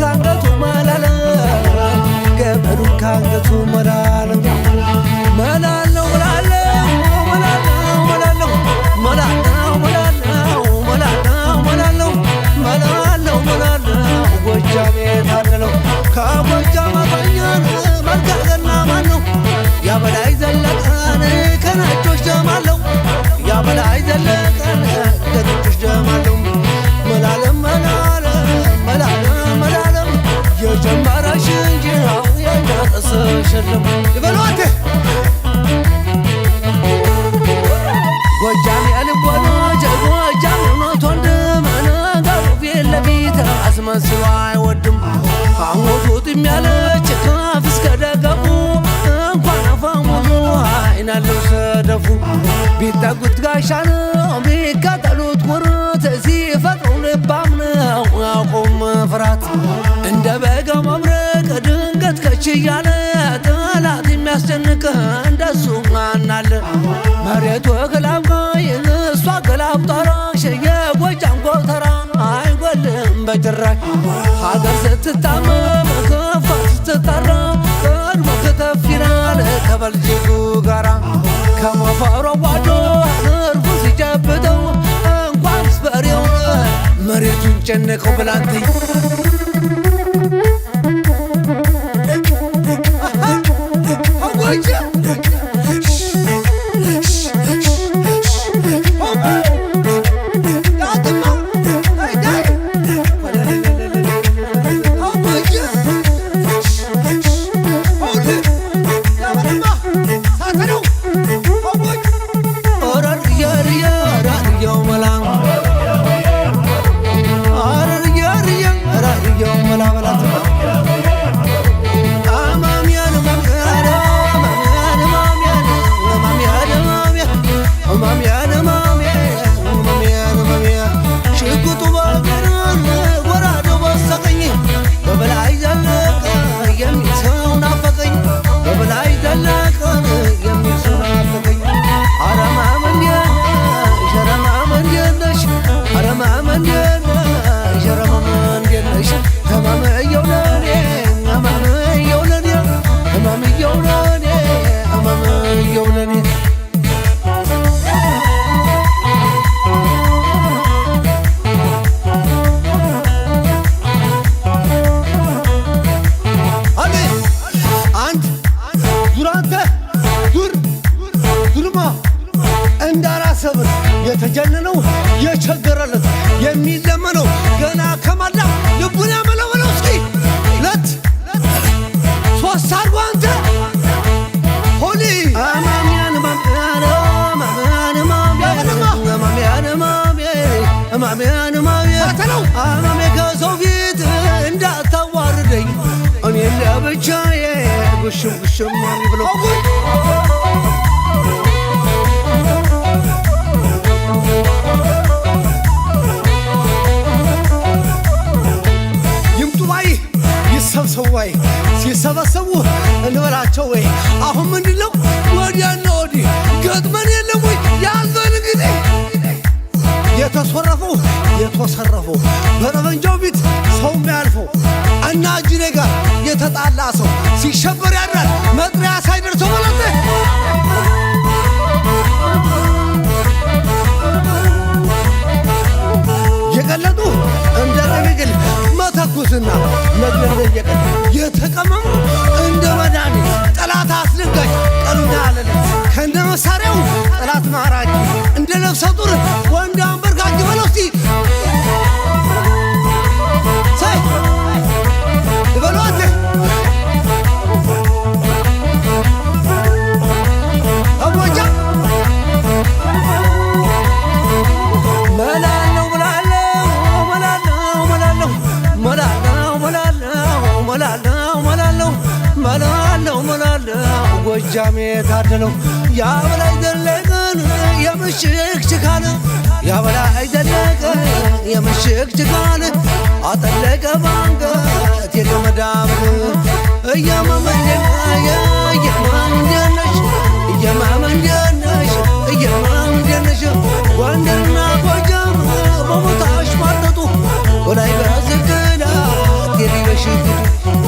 ካንገቱ መላለ ገመዱን ካንገቱ መላለ መላለው መላለው መላለው መላለው መላለው መላለው መላለው መላለው መላለው ጎጃሜ ታደለው ከጎጃም አፋኛን መልካገና ማነው ያበላይ ዘለቀን ከነጮች ደማለው ያበላይ ዘለቀን ከነጮች ደማለው መላለም መላለም መላለም መላለም የጀመረሽ እንጂ የጨረሰሽ የለም ይበሏት። ጎጃም የልቦናች ጎጃም የእውነት ወንድም ነገሩ ፊት ለፊት አስመስሎ አይወድም። ሐሞቱ ጥም ያለች ከአፍ እስከ ደገፉ እንኳን አፈሙዙ አይን አለው ሰደፉ። ቢጠጉት ጋሻ ነው ቢከተሉት ኩርት ሲፈጥሩ ልባም ነው አያውቁም ፍርሃት። እንደ በጋው መብረቅ ድንገት ከች እያለ ጠላት የሚያስጨንቅ እንደሱ ማን አለ? መሬቱ ገላምጣይ እሷ ገላምጣራሽ የጎጃም ጎተራ አይጎልም በጭራሽ። ሀገር ስትታመም ከፋ ስትጠራ ቀድሞ ከተፍ ይላል ከበልጅጉ ጋራ ከሞፈሩ አዋዶ እርፉ ሲጨብጠው እንኳንስ በሬውን መሬቱን ጨነቀው ብላንተኝ። ሽጉጡ በግርን ወራደው በስተቀኝ በበላይ ዘለቀ የሚል ሰው ናፈቀኝ በበላይ ዘለቀ የሚል ሰው ናፈቀኝ። አረማም እንዴት ነሽ አረማም እንዴት ነሽ አረማም እንዴት ነሽ አረማም እንዴት ነሽ ህመምየው ለኔ ህመምየው ለኔ ህመምየው ለኔ ህመምየው ለኔ። አንድ ዙር አንተ ዙር ዙርማ እንዳራሰብን የተጀነነው የቸገረለት የሚለመነው ገና ከማላ ልቡን ያመለመለው እስኪ ሁለት ሶስት አድርጎ አንተ ሆሊ አማሚያን ማሚያን ማሚያን ማሚያን ማሚያን ማሚያን ሳተነው አማሜ ከሰው ፊት እንዳታዋርደኝ እኔን ለብቻዬ ጉሽም ጉሽም ማሚ ብሎ ይምጡ ባይ ይሰብሰቡ ባይ ሲሰበሰቡ እንበላቸው ወይ አሁን ምንድን ነው ወዲያና ወዲህ ገጥመን የለም ወይ ያዘን እንግዲህ የተሶረፈው የተሰረፈው በጠመንጃው ፊት ሰው የሚያልፈው እና እጅኔ ጋር የተጣላ ሰው ሲሸበር ያድራል መጥሪያ ሳይደርሰው ማለት የቀለጡ እንደ ረቢግል መተኩስና መግደል በየቀን የተቀመሙ እንደ መድኃኒት ጠላት አስደንጋጭ ቀኑና ሌሊት ከነ መሳሪያው ጠላት ማራኪ እንደ ነፍሰ ጡር ወንድ አንበርካኪ በለው እስቲ ሳይ በለው አንተ አቦጃ መላለው መላለው መላለው መላለው መላለው መላለው መላለው መላለው መላለው መላለው ጎጃሜ ታደለው ያበላይ ዘለቀን የምሽግ ችካል ያበላይ ዘለቀን የምሽግ ችካል አጠለቀ ባንገት የገመዳምን እየመመንደነሽ እየመመንደነሽ እየመመንደነሽ ጎንደርና ጎጃም በቦታሽ ማጠጡ ወላይ በዝግና ቴዲ በሽጉጡ።